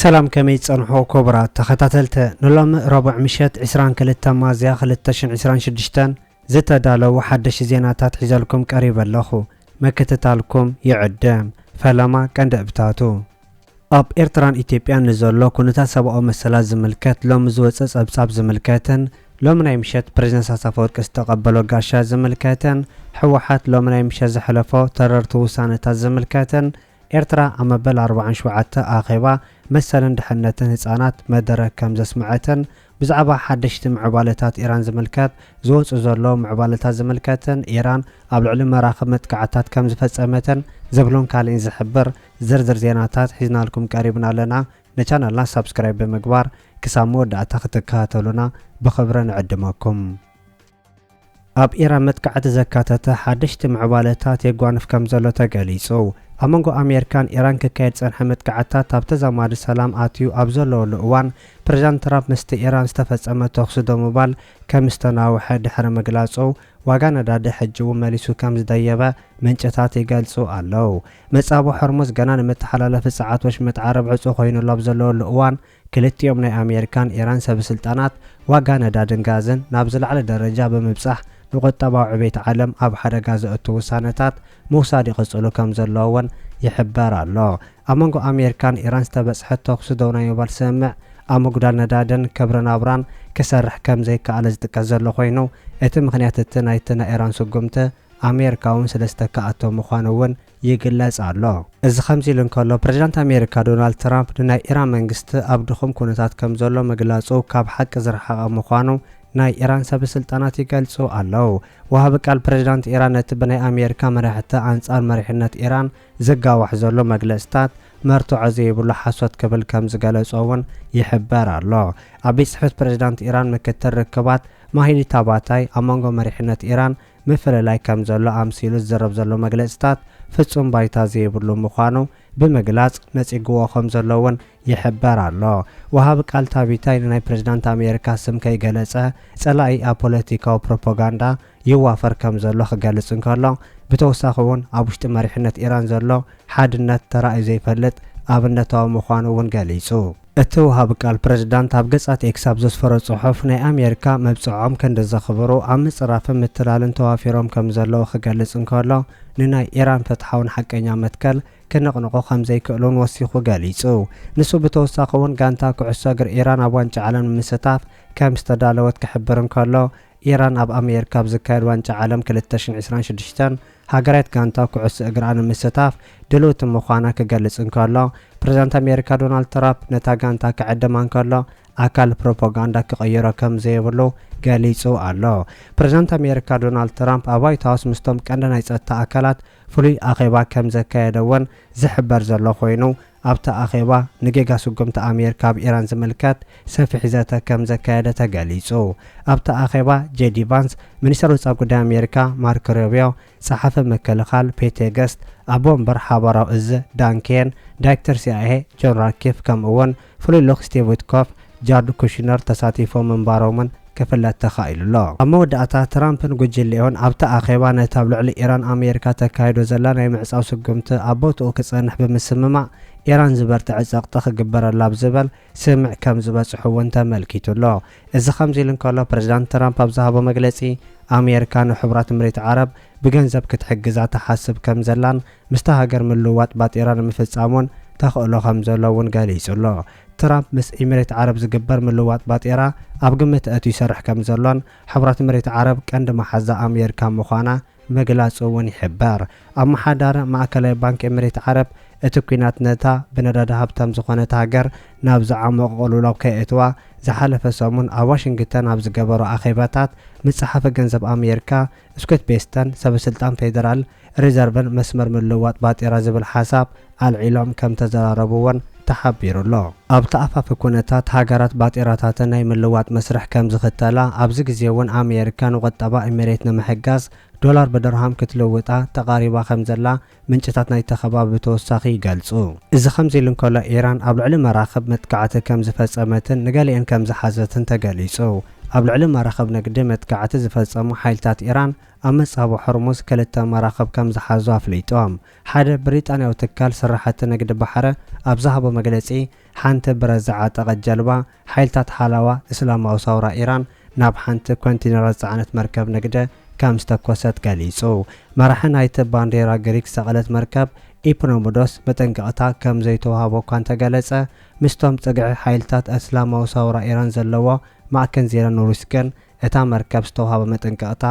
ሰላም፣ ከመይ ጸንሑ ክቡራት ተኸታተልቲ? ንሎሚ ረቡዕ ምሸት ዕስራን ክልተ ሚያዝያ ክልተ ሽሕን ዕስራን ሽዱሽተን ዝተዳለዉ ሓደሽቲ ዜናታት ሒዘልኩም ቀሪበ ኣለኹ። ምክትታልኩም ይዕደም። ፈለማ ቀንዲ ዕብታቱ። ኣብ ኤርትራን ኢትዮጵያን ንዘሎ ኩነታት ሰብኣዊ መሰላት ዝምልከት ሎሚ ዝወጸ ጸብጻብ ዝምልከትን ሎሚ ናይ ምሸት ፕሬዝደንት ኢሳያስ ኣፈወርቂ ዝተቐበሎ ጋሻ ዝምልከትን ህወሓት ሎሚ ናይ ምሸት ዘሕለፎ ተረርቲ ውሳነታት ዝምልከትን ኤርትራ ኣብ መበል ኣርባዓን ሸውዓተን ኣኼባ መሰልን ድሕነትን ህጻናት መደረ ከም ዘስምዐትን ብዛዕባ ሓደሽቲ ምዕባለታት ኢራን ዝምልከት ዝወጹ ዘለዉ ምዕባለታት ዝምልከትን ኢራን ኣብ ልዕሊ መራኽብ መጥቃዕታት ከም ዝፈጸመትን ዝብሉን ካልእን ዝሕብር ዝርዝር ዜናታት ሒዝናልኩም ቀሪብና ኣለና። ንቻናልና ሳብስክራይብ ብምግባር ክሳብ መወዳእታ ክትከታተሉና ብኽብሪ ንዕድመኩም። ኣብ ኢራን መጥቃዕቲ ዘካተተ ሓደሽቲ ምዕባለታት የጓንፍ ከም ዘሎ ተገሊጹ። ኣብ መንጎ ኣሜሪካን ኢራን ክካየድ ዝጸንሐ መጥቃዕትታት ኣብ ተዛማዲ ሰላም ኣትዩ ኣብ ዘለወሉ እዋን፣ ፕሬዝዳንት ትራምፕ ምስቲ ኢራን ዝተፈጸመ ተኹሲ ደው ምባል ከም ዝተናውሐ ድሕሪ ምግላጹ፣ ዋጋ ነዳዲ ሕጂ እውን መሊሱ ከም ዝደየበ ምንጭታት ይገልጹ ኣለዉ። መጻብቦ ሆርሙዝ ገና ንመተሓላለፊ ጸዓት ወሽመጥ ዓረብ ዕጹው ኮይኑሉ ኣብ ዘለወሉ እዋን፣ ክልቲኦም ናይ ኣሜሪካን ኢራን ሰበ ስልጣናት ዋጋ ነዳድን ጋዝን ናብ ዝለዓለ ደረጃ ብምብጻሕ ንቁጠባዊ ዕቤት ዓለም ኣብ ሓደጋ ዘእቱ ውሳነታት ምውሳድ ይቕጽሉ ከም ዘለዉ እውን ይሕበር ኣሎ። ኣብ መንጎ ኣሜሪካን ኢራን ዝተበጽሐ ተኹሲ ደው ናይ ምባል ስምምዕ ኣብ ምጉዳል ነዳድን ክብሪ ናብራን ክሰርሕ ከም ዘይከኣለ ዝጥቀስ ዘሎ ኮይኑ፣ እቲ ምኽንያት እቲ ናይቲ ናይ ኢራን ስጉምቲ ኣሜሪካ እውን ስለ ዝተካኣቶ ምዃኑ እውን ይግለጽ ኣሎ። እዚ ከምዚ ኢሉ እንከሎ፣ ፕሬዝዳንት ኣሜሪካ ዶናልድ ትራምፕ ንናይ ኢራን መንግስቲ ኣብ ድኹም ኩነታት ከም ዘሎ ምግላጹ ካብ ሓቂ ዝረሓቐ ምዃኑ ናይ ኢራን ሰበ ስልጣናት ይገልጹ ኣለዉ። ወሃቢ ቃል ፕሬዝዳንት ኢራን ነቲ ብናይ ኣሜሪካ መራሕቲ ኣንጻር መሪሕነት ኢራን ዝጋዋሕ ዘሎ መግለጽታት መርትዖ ዘይብሉ ሓሶት ክብል ከም ዝገለጾ እውን ይሕበር ኣሎ። ኣብ ቤት ጽሕፈት ፕሬዝዳንት ኢራን ምክትል ርክባት ማሂዲ ታባታይ ኣብ መንጎ መሪሕነት ኢራን ምፍልላይ ከም ዘሎ ኣምሲሉ ዝዝረብ ዘሎ መግለጽታት ፍጹም ባይታ ዘይብሉ ምዃኑ ብምግላጽ ነጺግዎ ከም ዘሎ እውን ይሕበር ኣሎ። ወሃቢ ቃል ታቢታይ ንናይ ፕሬዝዳንት ኣሜሪካ ስም ከይገለጸ፣ ጸላኢ ኣብ ፖለቲካዊ ፕሮፓጋንዳ ይዋፈር ከም ዘሎ ክገልጽ እንከሎ፣ ብተወሳኺ እውን ኣብ ውሽጢ መሪሕነት ኢራን ዘሎ ሓድነት ተራእዩ ዘይፈልጥ ኣብነታዊ ምዃኑ እውን ገሊጹ። እቲ ወሃቢ ቃል ፕሬዝዳንት ኣብ ገጻት ኤክስ ኣብ ዘስፈሮ ጽሑፍ፣ ናይ ኣሜሪካ መብጽዖም ክንዲ ዘኽብሩ ኣብ ምጽራፍን ምትላልን ተዋፊሮም ከም ዘለዉ ክገልጽ እንከሎ፣ ንናይ ኢራን ፍትሓውን ሓቀኛ መትከል ክነቕንቑ ከም ዘይክእሉን ወሲኹ ገሊጹ። ንሱ ብተወሳኺ እውን ጋንታ ኩዕሶ እግሪ ኢራን ኣብ ዋንጫ ዓለም ንምስታፍ ከም ዝተዳለወት ክሕብር እንከሎ፣ ኢራን ኣብ ኣሜሪካ ኣብ ዝካየድ ዋንጫ ዓለም ክልተ ሽሕን ዕስራን ሽዱሽተን ሃገራዊት ጋንታ ኩዕሶ እግራ ንምስታፍ ድልውቲ ምዃና ክገልጽ እንከሎ፣ ፕሬዝዳንት ኣሜሪካ ዶናልድ ትራምፕ ነታ ጋንታ ክዕድማ እንከሎ፣ ኣካል ፕሮፓጋንዳ ክቕይሮ ከም ዘይብሉ ገሊጹ ኣሎ። ፕሬዝዳንት ኣሜሪካ ዶናልድ ትራምፕ ኣብ ዋይት ሃውስ ምስቶም ቀንዲ ናይ ጸጥታ ኣካላት ፍሉይ ኣኼባ ከም ዘካየደ እውን ዝሕበር ዘሎ ኮይኑ፣ ኣብቲ ኣኼባ ንጌጋ ስጉምቲ ኣሜሪካ ኣብ ኢራን ዝምልከት ሰፊሕ ዘተ ከም ዘካየደ ተገሊጹ። ኣብቲ ኣኼባ ጄዲ ቫንስ፣ ሚኒስተር ወጻኢ ጉዳይ ኣሜሪካ ማርኮ ሩቢዮ፣ ጸሓፊ ምክልኻል ፔት ሄግስት፣ ኣቦ ወንበር ሓባራዊ እዝ ዳን ኬን፣ ዳይሬክተር ሲኣይኤ ጆን ራትክሊፍ ከምኡ እውን ፍሉይ ልኡኽ ስቲቭ ዊትኮፍ፣ ጃርድ ኩሽነር ተሳቲፎም ምንባሮምን ክፍለጥ ተኻኢሉ ኣሎ። ኣብ መወዳእታ ትራምፕን ጉጅሌኡን ኣብቲ ኣኼባ ነቲ ኣብ ልዕሊ ኢራን ኣሜሪካ ተካይዶ ዘላ ናይ ምዕጻው ስጉምቲ ኣብ ቦትኡ ክጸንሕ ብምስምማዕ፣ ኢራን ዝበርትዐ ጸቕጢ ክግበረላ ኣብ ዝብል ስምምዕ ከም ዝበጽሑ እውን ተመልኪቱ ኣሎ። እዚ ከምዚ ኢሉ እንከሎ፣ ፕሬዝዳንት ትራምፕ ኣብ ዝሃቦ መግለጺ፣ ኣሜሪካ ንሕቡራት እምሬት ዓረብ ብገንዘብ ክትሕግዛ ትሓስብ ከም ዘላን ምስታ ሃገር ምልውዋጥ ባጤራ ንምፍጻም እውን ተኽእሎ ከም ዘሎ እውን ገሊጹ ኣሎ። ትራምፕ ምስ ኢሚሬት ዓረብ ዝግበር ምልውዋጥ ባጤራ ኣብ ግምት ኣእትዩ ይሰርሕ ከም ዘሎን ሕቡራት ኢሚሬት ዓረብ ቀንዲ መሓዛ ኣሜሪካ ምዃና ምግላጹ እውን ይሕበር። ኣመሓዳሪ ማእከላዊ ባንክ ኢሚሬት ዓረብ፣ እቲ ኲናት ነታ ብነዳዲ ሃብታም ዝኾነት ሃገር ናብ ዝዓመቖ ቅልውላው ከየእትዋ፣ ዝሓለፈ ሰሙን ኣብ ዋሽንግተን ኣብ ዝገበሮ ኣኼባታት ምስ ጸሓፊ ገንዘብ ኣሜሪካ ስኮት ቤሰንት፣ ሰበ ስልጣን ፌደራል ሪዘርቭን መስመር ምልውዋጥ ባጤራ ዝብል ሓሳብ ኣልዒሎም ከም ተዘራረቡ እውን ተሓቢሩ ኣሎ። ኣብቲ ኣፋፊ ኩነታት፣ ሃገራት ባጤራታተን ናይ ምልዋጥ መስርሕ ከም ዝኽተላ፣ ኣብዚ ግዜ እውን ኣሜሪካ ንቁጠባ ኢሚሬት ንምሕጋዝ ዶላር ብድርሃም ክትልውጣ ተቓሪባ ከም ዘላ ምንጭታት ናይቲ ከባቢ ብተወሳኺ ይገልጹ። እዚ ከምዚ ኢሉ እንከሎ፣ ኢራን ኣብ ልዕሊ መራኽብ መጥቃዕቲ ከም ዝፈጸመትን ንገሊአን ከም ዝሓዘትን ተገሊጹ። ኣብ ልዕሊ መራኽብ ንግዲ መጥቃዕቲ ዝፈጸሙ ሓይልታት ኢራን፣ ኣብ መጻብቦ ሕርሙዝ ክልተ መራኽብ ከም ዝሓዙ ኣፍሊጦም። ሓደ ብሪጣንያዊ ትካል ስራሕቲ ንግዲ ባሕሪ ኣብ ዝሃቦ መግለጺ፣ ሓንቲ ብረት ዝዓጠቐት ጀልባ ሓይልታት ሓለዋ እስላማዊ ሰውራ ኢራን ናብ ሓንቲ ኮንቴነራት ዝጸዓነት መርከብ ንግዲ ከም ዝተኮሰት ገሊጹ። መራሒ ናይቲ ባንዴራ ግሪክ ዝሰቐለት መርከብ ኢፕኖሞዶስ መጠንቀቕታ ከም ዘይተዋህቦ እኳ እንተገለጸ፣ ምስቶም ጽግዒ ሓይልታት እስላማዊ ሰውራ ኢራን ዘለዎ ማዕከን ዜና ኖሪስ ግን እታ መርከብ ዝተዋህበ መጠንቀቕታ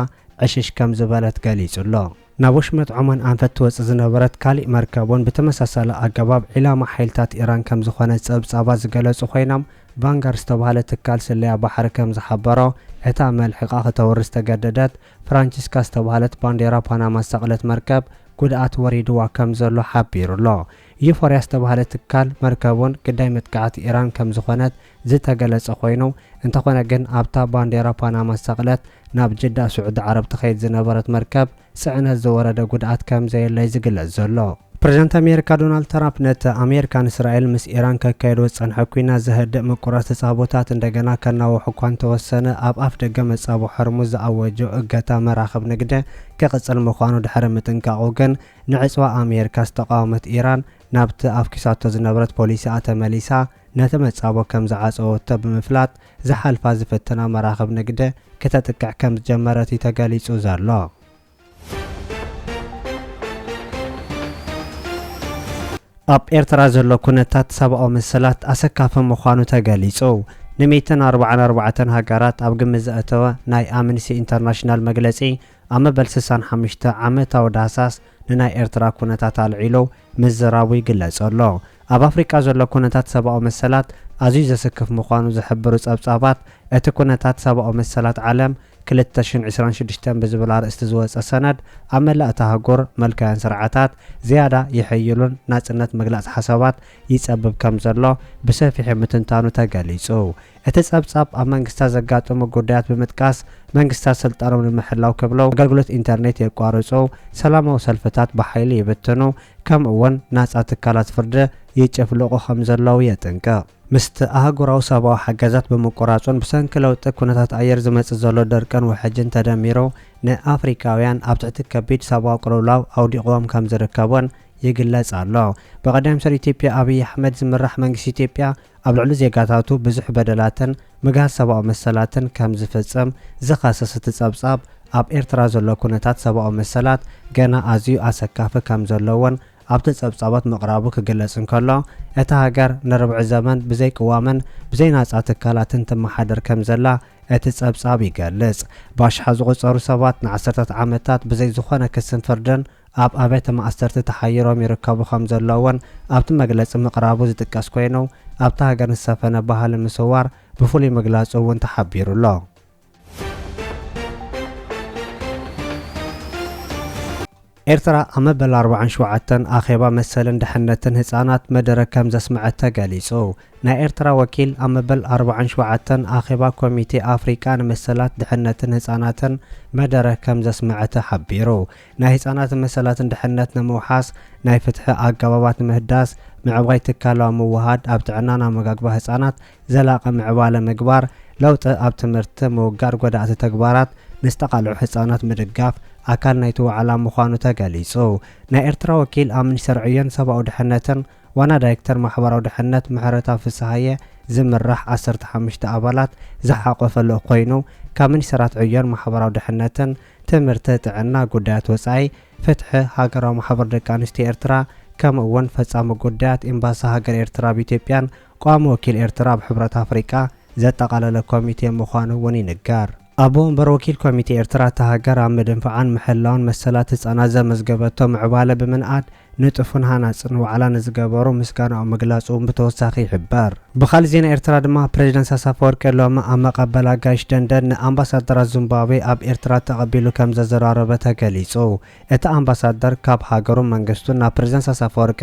ዕሽሽ ከም ዝበለት ገሊጹ ኣሎ። ናብ ወሽመጥ ዖማን ኣንፈት ትወጽእ ዝነበረት ካሊእ መርከብ እውን ብተመሳሳሊ ኣገባብ ዒላማ ሓይልታት ኢራን ከም ዝኾነት ጸብጻባት ዝገለጹ ኮይኖም፣ ቫንጋር ዝተባህለ ትካል ስለያ ባሕሪ ከም ዝሓበሮ፣ እታ መልሕቓ ክተውሪ ዝተገደደት ፍራንቺስካ ዝተባህለት ባንዴራ ፓናማ ዝሰቕለት መርከብ ጉድኣት ወሪድዋ ከም ዘሎ ሓቢሩ ኣሎ። ዩፎርያ ዝተባህለ ትካል መርከብ እውን ግዳይ መጥቃዕቲ ኢራን ከም ዝኾነት ዝተገለጸ ኮይኑ፣ እንተኾነ ግን ኣብታ ባንዴራ ፓናማ ዝሰቕለት ናብ ጅዳ ስዑዲ ዓረብ ትኸይድ ዝነበረት መርከብ ጽዕነት ዝወረደ ጉድኣት ከም ዘየለ እዩ ዝግለጽ ዘሎ። ፕረዚደንት ኣሜሪካ ዶናልድ ትራምፕ ነቲ ኣሜሪካ ንእስራኤል ምስ ኢራን ከካየዶ ዝጸንሐ ኲናት ዘህድእ ምቁራጽ ተጻብኦታት እንደገና ከናውሖ እኳ እንተወሰነ፣ ኣብ ኣፍ ደገ መጻብቦ ሆርሙዝ ዝኣወጆ እገታ መራኽብ ንግዲ ክቕጽል ምዃኑ ድሕሪ ምጥንቃቑ ግን፣ ንዕጽዋ ኣሜሪካ ዝተቓወመት ኢራን ናብቲ ኣፍኪሳቶ ዝነበረት ፖሊሲኣ ተመሊሳ ነቲ መጻብቦ ከም ዝዓጸወቶ ብምፍላጥ፣ ዝሓልፋ ዝፍትና መራኽብ ንግዲ ክተጥቅዕ ከም ዝጀመረት እዩ ተገሊጹ ዘሎ። ኣብ ኤርትራ ዘሎ ኩነታት ሰብኣዊ መሰላት ኣሰካፊ ምዃኑ ተገሊጹ። ንሚእትን ኣርባዓን ኣርባዕተን ሃገራት ኣብ ግምት ዘእተወ ናይ ኣምነስቲ ኢንተርናሽናል መግለጺ፣ ኣብ መበል ስሳን ሓሙሽተ ዓመታዊ ዳህሳስ ንናይ ኤርትራ ኩነታት ኣልዒሉ ምዝራቡ ይግለጽ ኣሎ። ኣብ ኣፍሪቃ ዘሎ ኩነታት ሰብኣዊ መሰላት ኣዝዩ ዘስክፍ ምዃኑ ዝሕብሩ ጸብጻባት፣ እቲ ኩነታት ሰብኣዊ መሰላት ዓለም ክልተ ሽሕን ዕስራን ሽዱሽተን ብዝብል ኣርእስቲ ዝወጸ ሰነድ፣ ኣብ መላእ እታ ኣህጉር መልካውያን ስርዓታት ዝያዳ ይሕይሉን ናጽነት ምግላጽ ሓሳባት ይጸብብ ከም ዘሎ ብሰፊሑ ምትንታኑ ተገሊጹ። እቲ ጸብጻብ ኣብ መንግስታት ዘጋጥሙ ጉዳያት ብምጥቃስ፣ መንግስታት ስልጣኖም ንምሕላው ክብሉ ኣገልግሎት ኢንተርኔት የቋርጹ፣ ሰላማዊ ሰልፍታት ብሓይሊ ይብትኑ፣ ከምኡ እውን ናጻ ትካላት ፍርዲ ይጭፍልቑ ከም ዘለዉ የጥንቅቕ። ምስቲ ኣህጉራዊ ሰብኣዊ ሓገዛት ብምቁራጹን ብሰንኪ ለውጢ ኩነታት ኣየር ዝመጽእ ዘሎ ደርቅን ውሕጅን ተደሚሩ፣ ንኣፍሪካውያን ኣብ ትሕቲ ከቢድ ሰብኣዊ ቅልውላው ኣውዲቕዎም ከም ዝርከቡን ይግለጽ ኣሎ። ብቐዳማይ ሚኒስተር ኢትዮጵያ ኣብይ ኣሕመድ ዝምራሕ መንግስቲ ኢትዮጵያ ኣብ ልዕሊ ዜጋታቱ ብዙሕ በደላትን ምግሃስ ሰብኣዊ መሰላትን ከም ዝፍጽም ዝኸስስ እቲ ጸብጻብ፣ ኣብ ኤርትራ ዘሎ ኩነታት ሰብኣዊ መሰላት ገና ኣዝዩ ኣሰካፊ ከም ዘሎ እውን ኣብቲ ጸብጻባት ምቕራቡ ክግለጽ እንከሎ፣ እታ ሃገር ንርብዒ ዘመን ብዘይ ቅዋምን ብዘይ ናጻ ትካላትን ትመሓደር ከም ዘላ እቲ ጸብጻብ ይገልጽ። ብኣሽሓት ዝቑጸሩ ሰባት ንዓሰርታት ዓመታት ብዘይ ዝኾነ ክስን ፍርድን ኣብ ኣብያተ ማእሰርቲ ተሓይሮም ይርከቡ ከም ዘለዉ እውን ኣብቲ መግለጺ ምቕራቡ ዝጥቀስ ኮይኑ፣ ኣብታ ሃገር ንዝሰፈነ ባህሊ ምስዋር ብፍሉይ ምግላጹ እውን ተሓቢሩ ኣሎ። ኤርትራ ኣብ መበል ኣርባዓን ሸውዓተን ኣኼባ መሰልን ድሕነትን ህጻናት መደረ ከም ዘስምዐት ተገሊጹ። ናይ ኤርትራ ወኪል ኣብ መበል ኣርባዓን ሸውዓተን ኣኼባ ኮሚቴ ኣፍሪቃ ንመሰላት ድሕነትን ህጻናትን መደረ ከም ዘስምዐ ተሓቢሩ። ናይ ህጻናት መሰላትን ድሕነት ንምውሓስ፣ ናይ ፍትሒ ኣገባባት ንምህዳስ፣ ምዕባይ ትካላዊ ምውሃድ፣ ኣብ ጥዕናን ኣመጋግባ ህጻናት ዘላቒ ምዕባለ ምግባር፣ ለውጢ ኣብ ትምህርቲ ምውጋድ፣ ጎዳእቲ ተግባራት ንዝተቓልዑ ህጻናት ምድጋፍ ኣካል ናይቲ ዋዕላ ምዃኑ ተገሊጹ። ናይ ኤርትራ ወኪል ኣብ ሚኒስቴር ዕዮን ሰብኣዊ ድሕነትን ዋና ዳይሬክተር ማሕበራዊ ድሕነት ምሕረትኣብ ፍስሃየ ዝምራሕ ዓሰርተ ሓሙሽተ ኣባላት ዝሓቖፈ ልኡኽ ኮይኑ፣ ካብ ሚኒስተራት ዕዮን ማሕበራዊ ድሕነትን፣ ትምህርቲ፣ ጥዕና፣ ጉዳያት ወጻኢ፣ ፍትሒ፣ ሃገራዊ ማሕበር ደቂ ኣንስትዮ ኤርትራ፣ ከምኡ እውን ፈጻሚ ጉዳያት ኤምባሲ ሃገር ኤርትራ ኣብ ኢትዮጵያን ቋሚ ወኪል ኤርትራ ኣብ ሕብረት ኣፍሪቃ ዘጠቓለለ ኮሚቴ ምዃኑ እውን ይንገር። ኣቦ ወንበር ወኪል ኮሚቴ ኤርትራ፣ እታ ሃገር ኣብ ምድንፋዓን ምሕላውን መሰላት ህጻናት ዘመዝገበቶ ምዕባለ ብምንኣድ፣ ንጡፍን ሃናጽን ዋዕላ ንዝገበሩ ምስጋናኡ ምግላጹ እውን ብተወሳኺ ይሕበር። ብኻልእ ዜና ኤርትራ ድማ፣ ፕሬዚደንት ኢሳያስ ኣፈወርቂ ሎሚ ኣብ መቐበል ኣጋይሽ ደንደን ንኣምባሳደራት ዚምባብዌ ኣብ ኤርትራ ተቐቢሉ ከም ዘዘራረበ ተገሊጹ። እቲ ኣምባሳደር ካብ ሃገሩን መንግስቱን ናብ ፕሬዚደንት ኢሳያስ ኣፈወርቂ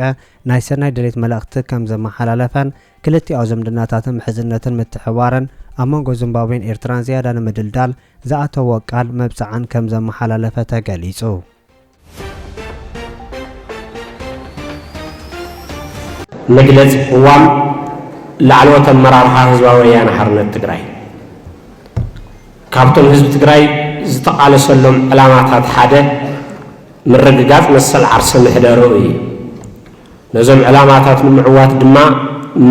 ናይ ሰናይ ድሌት መልእኽቲ ከም ዘመሓላለፈን፣ ክልቲኣዊ ዝምድናታትን ምሕዝነትን ምትሕብባርን ኣብ መንጎ ዚምባብዌን ኤርትራን ዝያዳ ንምድልዳል ዝኣተዎ ቃል መብጽዓን ከም ዘመሓላለፈ ተገሊጹ። መግለጺ ቅዋም ላዕለዎት ኣመራርሓ ህዝባዊ ወያነ ሓርነት ትግራይ። ካብቶም ህዝቢ ትግራይ ዝተቓለሰሎም ዕላማታት ሓደ ምርግጋፅ መሰል ዓርሰ ምሕደርኡ እዩ። ነዞም ዕላማታት ንምዕዋት ድማ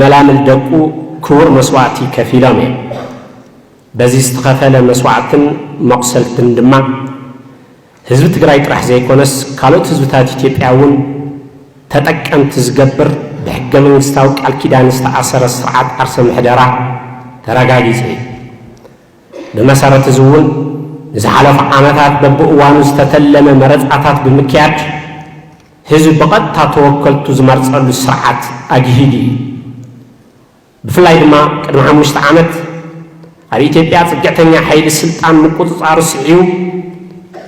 መላምል ደቁ ክቡር መስዋእቲ ከፊሎም እዮም። በዚ ዝተኸፈለ መስዋእትን መቑሰልትን ድማ ህዝቢ ትግራይ ጥራሕ ዘይኮነስ ካልኦት ህዝብታት ኢትዮጵያ እውን ተጠቀምቲ ዝገብር ብሕገ መንግስታዊ ቃል ኪዳን ዝተኣሰረ ስርዓት ዓርሰ ምሕደራ ተረጋጊፁ እዩ። ብመሰረት እዚ እውን ንዝሓለፉ ዓመታት በብእዋኑ ዝተተለመ መረፃታት ብምክያድ ህዝቢ ብቐጥታ ተወከልቱ ዝመርፀሉ ስርዓት ኣግሂዱ እዩ። ብፍላይ ድማ ቅድሚ ሓሙሽተ ዓመት ኣብ ኢትዮጵያ ፅግዕተኛ ሓይሊ ስልጣን ምቁፅፃሩ ስዒቡ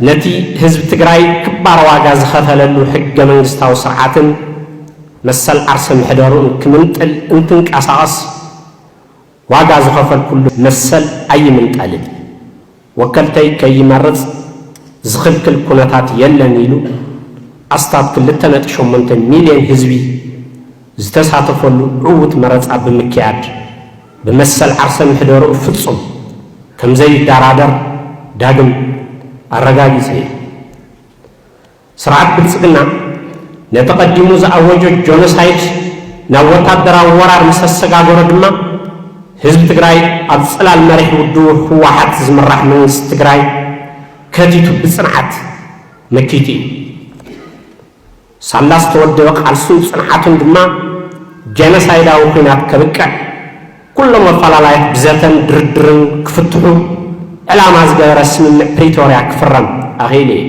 ነቲ ህዝቢ ትግራይ ክባር ዋጋ ዝኸፈለሉ ሕገ መንግስታዊ ስርዓትን መሰል ዓርሰ ምሕደሩን ክምንጥል እንትንቀሳቐስ ዋጋ ዝኸፈልኩሉ መሰል ኣይምንጠልን፣ ወከልተይ ከይመርፅ ዝኽልክል ኩነታት የለን ኢሉ ኣስታት ክልተ ነጥቢ ሸሞንተ ሚልዮን ህዝቢ ዝተሳተፈሉ ዕዉት መረፃ ብምክያድ ብመሰል ዓርሰ ምሕደርኡ ፍፁም ከም ዘይደራደር ዳግም ኣረጋጊፁ እዩ። ስርዓት ብልፅግና ነቲ ቀዲሙ ዝኣወጆ ጆኖሳይድ ናብ ወታደራዊ ወራር ምስ ኣሰጋገሮ ድማ ህዝቢ ትግራይ ኣብ ፅላል መሪሕ ውድቡ ህወሓት ዝምራሕ መንግስቲ ትግራይ ከቲቱ ብፅንዓት መኪቱ እዩ። ሳላ ዝተወደበ ቃልሱን ፅንዓቱን ድማ ጀኖሳይዳዊ ኲናት ከብቅዕ ኩሎም ኣፈላላያት ብዘተን ድርድርን ክፍትሑ ዕላማ ዝገበረ ስምምዕ ፕሪቶርያ ክፍረም ኣኽኢሉ እዩ።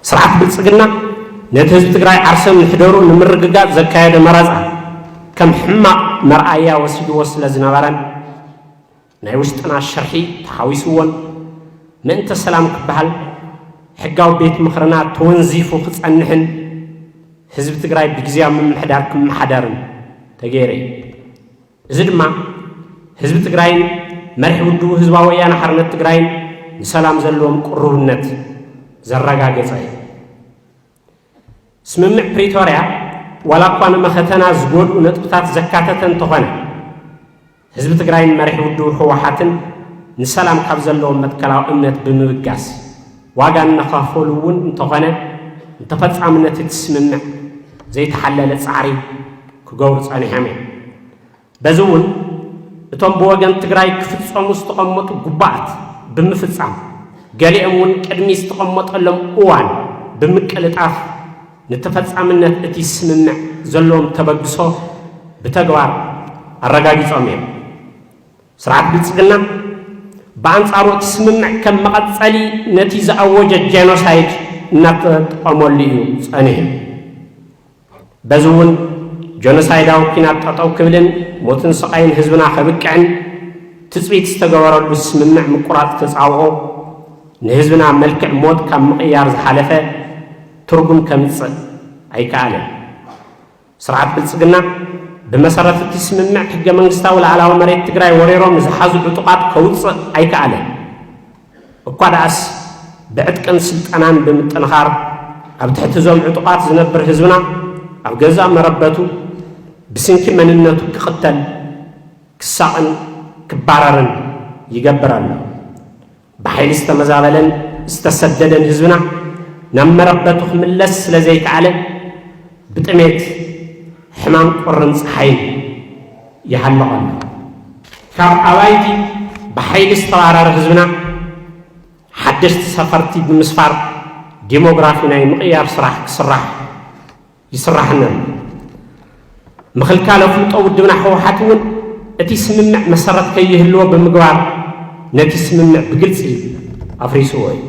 ስርዓት ብልፅግና ነቲ ህዝቢ ትግራይ ዓርሰ ምሕደሩ ንምርግጋፅ ዘካየዶ መረፃ ከም ሕማቕ መርኣያ ወሲድዎ ስለ ዝነበረን ናይ ውሽጥና ሽርሒ ተሓዊስዎን ምእንተ ሰላም ክበሃል ሕጋዊ ቤት ምኽርና ተወንዚፉ ክፀንሕን ህዝቢ ትግራይ ብግዝያዊ ምምሕዳር ክመሓደርን ተገይረ እዩ። እዚ ድማ ህዝቢ ትግራይን መሪሕ ውድቡ ህዝባዊ ወያነ ሓርነት ትግራይን ንሰላም ዘለዎም ቅሩብነት ዘረጋገፀ እዩ። ስምምዕ ፕሪቶርያ ዋላ እኳ ንመኸተና ዝጎድኡ ነጥብታት ዘካተተ እንተኾነ ህዝቢ ትግራይን መሪሕ ውድቡ ህወሓትን ንሰላም ካብ ዘለዎም መትከላዊ እምነት ብምብጋስ ዋጋ እናኸፈሉ እውን እንተኾነ ንተፈፃምነት እቲ ስምምዕ ዘይተሓለለ ፃዕሪ ክገብሩ ፀኒሖም እዮም። በዚ እውን እቶም ብወገን ትግራይ ክፍፀሙ ዝተቐመጡ ጉባኣት ብምፍፃም ገሊኦም እውን ቅድሚ ዝተቐመጠሎም እዋን ብምቅልጣፍ ንተፈፃምነት እቲ ስምምዕ ዘለዎም ተበግሶ ብተግባር ኣረጋጊፆም እዮም። ስርዓት ብልፅግና ብኣንፃሩ እቲ ስምምዕ ከም መቐፀሊ ነቲ ዝኣወጀ ጄኖሳይድ እናተጠቐመሉ እዩ ፀኒሑ። በዚ እውን ጆኖሳይዳዊ ኲናት ጠጠው ክብልን ሞትን ስቓይን ህዝብና ከብቅዕን ትፅቢት ዝተገበረሉ ስምምዕ ምቁራፅ ተፃብኦ ንህዝብና መልክዕ ሞት ካብ ምቕያር ዝሓለፈ ትርጉም ከምፅእ ኣይከኣለን። ስርዓት ብልፅግና ብመሰረት እቲ ስምምዕ ሕገ መንግስታዊ ላዕላዊ መሬት ትግራይ ወሪሮም ንዝሓዙ ዕጡቓት ከውፅእ ኣይከኣለን። እኳ ደኣስ ብዕጥቅን ስልጠናን ብምጥንኻር ኣብ ትሕቲ እዞም ዕጡቓት ዝነብር ህዝብና ኣብ ገዛእ መረበቱ ብስንኪ መንነቱ ክቕተል፣ ክሳቕን ክባረርን ይገብር ኣሎ። ብሓይሊ ዝተመዛበለን ዝተሰደደን ህዝብና ናብ መረበቱ ክምለስ ስለ ዘይከኣለ ብጥሜት፣ ሕማም ቁርን ፀሓይን ይሃልቕ ኣሎ። ካብ ኣባይቲ ብሓይሊ ዝተባረረ ህዝብና ሓደሽቲ ሰፈርቲ ብምስፋር ዲሞግራፊ ናይ ምቕያር ስራሕ ክስራሕ ይስራሕን ኣሎ። ምኽልካል ኣፍልጦ ውድብና ህወሓት እውን እቲ ስምምዕ መሰረት ከይህልዎ ብምግባር ነቲ ስምምዕ ብግልፂ ኣፍሪስዎ እዩ።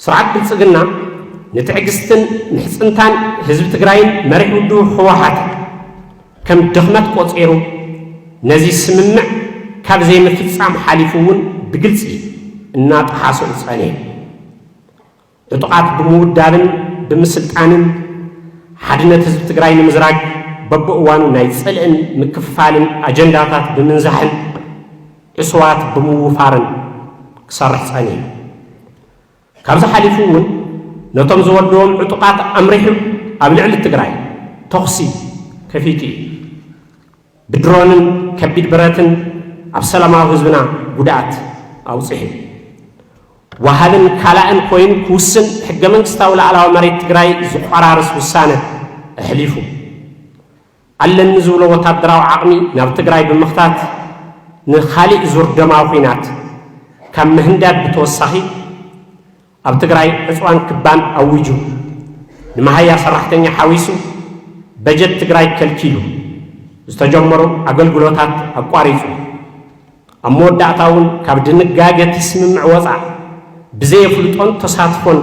ስርዓት ብልፅግና ንትዕግስትን ምሕፅንታን ህዝቢ ትግራይን መሪሕ ውድቡ ህወሓት ከም ድኽመት ቆፂሩ ነዚ ስምምዕ ካብ ዘይምፍፃም ሓሊፉ እውን ብግልፂ እናጠሓሶ እዩ ፀኒሑ። ዕጡቓት ብምውዳብን ብምስልጣንን ሓድነት ህዝቢ ትግራይ ንምዝራግ በብእዋኑ ናይ ፅልእን ምክፍፋልን ኣጀንዳታት ብምንዛሕን ዕሱባት ብምውፋርን ክሰርሕ ፀኒሑ። ካብዚ ሓሊፉ እውን ነቶም ዝወደዎም ዕጡቓት ኣምሪሑ ኣብ ልዕሊ ትግራይ ተኹሲ ከፊቱ እዩ። ብድሮንን ከቢድ ብረትን ኣብ ሰላማዊ ህዝብና ጉድኣት ኣውፅሑ። ወሃብን ካላእን ኮይኑ ክውስን ሕገ መንግስታዊ ላዕላዊ መሬት ትግራይ ዝቆራርስ ውሳነ ኣሕሊፉ። ኣለኒ ዝብሎ ወታደራዊ ዓቕሚ ናብ ትግራይ ብምኽታት ንኻሊእ ዙር ደማዊ ኲናት ካብ ምህንዳድ ብተወሳኺ ኣብ ትግራይ ዕፅዋን ክባን ኣዊጁ፣ ንመሃያ ሰራሕተኛ ሓዊሱ በጀት ትግራይ ከልኪሉ፣ ዝተጀመሩ ኣገልግሎታት ኣቋሪፁ፣ ኣብ መወዳእታ እውን ካብ ድንጋገ እቲ ስምምዕ ወፃእ ብዘየፍልጦን ተሳትፎን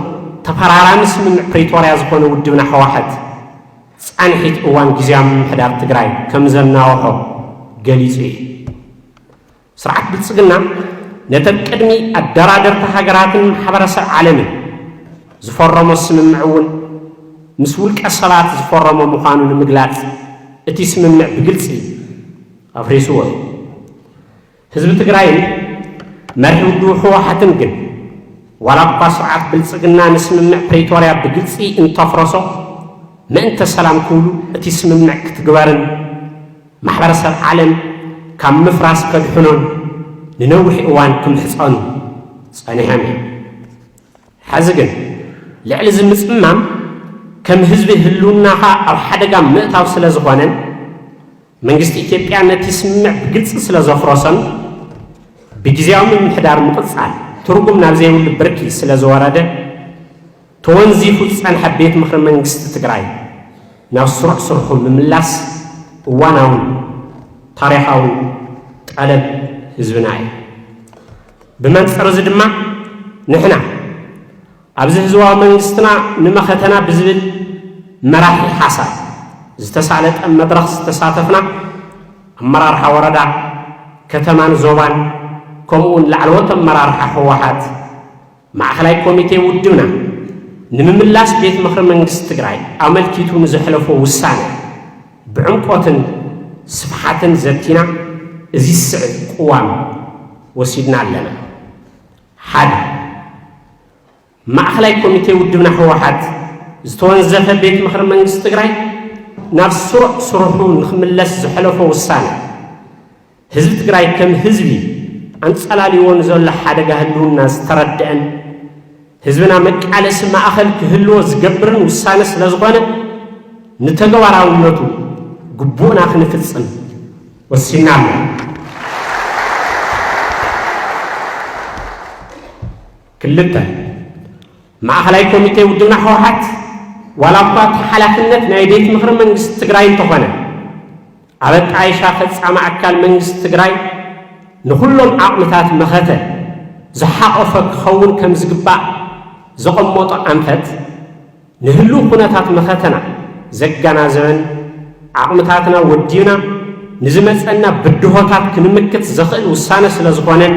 ተፈራራሚ ስምምዕ ፕሪቶርያ ዝኾነ ውድብና ህወሓት ፃንሒት እዋን ግዝያዊ ምምሕዳር ትግራይ ከም ዘናውሖ ገሊፁ እዩ። ስርዓት ብልፅግና ነተን ቅድሚ ኣደራደርቲ ሃገራትን ማሕበረሰብ ዓለምን ዝፈረሞ ስምምዕ እውን ምስ ውልቀ ሰባት ዝፈረሞ ምዃኑ ንምግላፅ እቲ ስምምዕ ብግልፂ ኣፍሪስዎ እዩ። ህዝቢ ትግራይን መሪሕ ውድቡ ህወሓትን ግን ዋላ እኳ ስርዓት ብልፅግና ንስምምዕ ፕሪቶርያ ብግልፂ እንተፍረሶ ምእንተ ሰላም ክብሉ እቲ ስምምዕ ክትግበርን ማሕበረሰብ ዓለም ካብ ምፍራስ ከድሕኖን ንነዊሕ እዋን ክምሕፀኑ ፀኒሖም እዮም። ሕዚ ግን ልዕሊ እዚ ምፅማም ከም ህዝቢ ህልውናኻ ኣብ ሓደጋ ምእታው ስለ ዝኾነን መንግስቲ ኢትዮጵያ ነቲ ስምምዕ ብግልፂ ስለ ዘፍረሶን ብግዜያዊ ምምሕዳር ምቕፃል ትርጉም ናብ ዘይብሉ ብርኪ ስለ ዝወረደ ተወንዚፉ ዝፀንሐ ቤት ምኽሪ መንግስቲ ትግራይ ናብ ስሩዕ ስርሑ ምምላስ እዋናውን ታሪኻውን ጠለብ ህዝብና እዩ። ብመንፅር እዚ ድማ ንሕና ኣብዚ ህዝባዊ መንግስትና ንመኸተና ብዝብል መራሒ ሓሳብ ዝተሳለጠ መድረኽ ዝተሳተፍና ኣመራርሓ ወረዳ፣ ከተማን ዞባን ከምኡውን ላዕለዎት ኣመራርሓ ህወሓት ማእኸላይ ኮሚቴ ውድብና ንምምላስ ቤት ምኽሪ መንግስቲ ትግራይ ኣመልኪቱ ንዘሕለፎ ውሳነ ብዕምቆትን ስፍሓትን ዘቲና እዚ ዝስዕብ ቅዋም ወሲድና ኣለና። ሓደ፣ ማእኸላይ ኮሚቴ ውድብና ህወሓት ዝተወንዘፈ ቤት ምኽሪ መንግስቲ ትግራይ ናብ ስሩዕ ስርሑ ንክምለስ ዘሕለፎ ውሳነ ህዝቢ ትግራይ ከም ህዝቢ ኣንፀላልይዎ ንዘሎ ሓደጋ ህልውና ዝተረድአን ህዝብና መቃለሲ ማእኸል ክህልዎ ዝገብርን ውሳነ ስለ ዝኾነ ንተግባራውነቱ ግቡእና ክንፍፅም ወሲና ኣለና። ክልተ፣ ማእኸላይ ኮሚቴ ውድብና ህወሓት ዋላ እኳ እቲ ሓላፍነት ናይ ቤት ምኽሪ መንግስቲ ትግራይ እንተኾነ ኣብ ኣጣይሻ ፈፃሚ ኣካል መንግስቲ ትግራይ ንኹሎም ዓቕምታት መኸተ ዝሓቖፈ ክኸውን ከም ዝግባእ ዘቐመጦ ኣንፈት ንህልው ኩነታት መኸተና ዘገናዘበን ዓቕምታትና ወዲብና ንዝመፀና ብድሆታት ክንምክት ዘኽእል ውሳነ ስለ ዝኾነን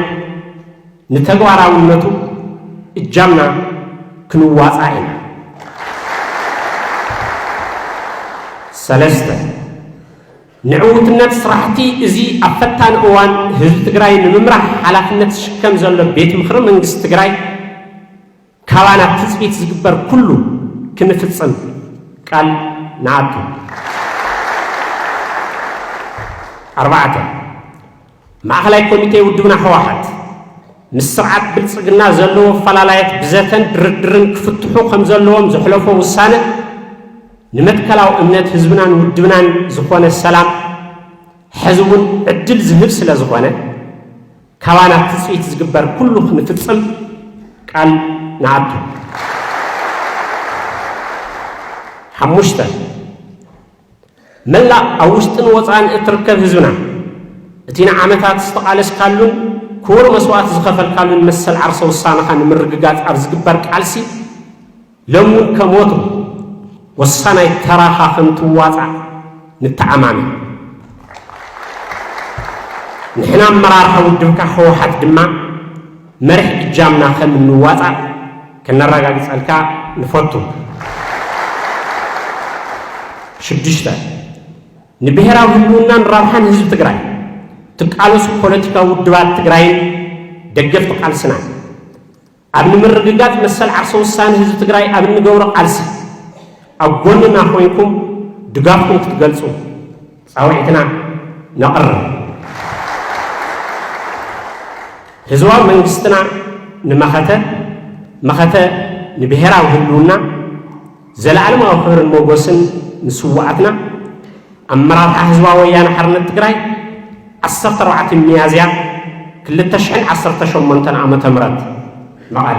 ንተግባራውነቱ እጃምና ክንዋፃእ ኢና። ሰለስተ፣ ንዕውትነት ስራሕቲ እዚ ኣብ ፈታኒ እዋን ህዝቢ ትግራይ ንምምራሕ ሓላፍነት ዝሽከም ዘሎ ቤት ምኽሪ መንግስቲ ትግራይ ካባና ትፅቢት ዝግበር ኩሉ ክንፍፅም ቃል ንኣቱ። ኣርባዕተ፣ ማእኸላይ ኮሚቴ ውድብና ህወሓት ምስ ስርዓት ብልፅግና ዘለዎ ኣፈላላያት ብዘተን ድርድርን ክፍትሑ ከም ዘለዎም ዘሕለፎ ውሳነ ንመትከላዊ እምነት ህዝብናን ውድብናን ዝኾነ ሰላም ሕዚ እውን ዕድል ዝህብ ስለ ዝኾነ ካባና ትፅቢት ዝግበር ኩሉ ክንፍፅም ቃል ንኣቱ። ሓሙሽተ፣ መላእ ኣብ ውሽጥን ወፃእን እትርከብ ህዝብና እቲ ንዓመታት ዝተቓለስካሉን ክቡር መስዋእቲ ዝኸፈልካሉን መሰል ዓርሰ ውሳነኻ ንምርግጋፅ ኣብ ዝግበር ቃልሲ ሎሚ እውን ከም ወትሩ ወሳናይ ተራኻ ከም ትዋፃእ ንተኣማመን። ንሕና ኣመራርሓ ውድብካ ህወሓት ድማ መሪሕ እጃምና ከም እንዋፃእ ከነረጋግፀልካ ንፈቱ። ሽዱሽተ፣ ንብሄራዊ ህልውናን ረብሓን ህዝቢ ትግራይ ትቃለሱ ፖለቲካዊ ውድባት ትግራይን ደገፍቲ ቃልስናን ኣብ ንምርግጋፅ መሰል ዓርሰ ውሳነ ህዝቢ ትግራይ ኣብ እንገብሮ ቃልሲ ኣብ ጎንና ኮይንኩም ድጋፍኩም ክትገልፁ ፃውዒትና ነቕርብ። ህዝባዊ መንግስትና ንመኸተ፣ መኸተ ንብሔራዊ ህልውና፣ ዘለዓለማዊ ክብርን ሞጎስን ንስዋኣትና። ኣመራርሓ ህዝባዊ ወያነ ሓርነት ትግራይ፣ ዓሰርተ ኣርባዕተ ሚያዝያ ክልተ ሽሕን ዓሰርተ ሸሞንተን ዓመተ ምህረት፣ መቐለ።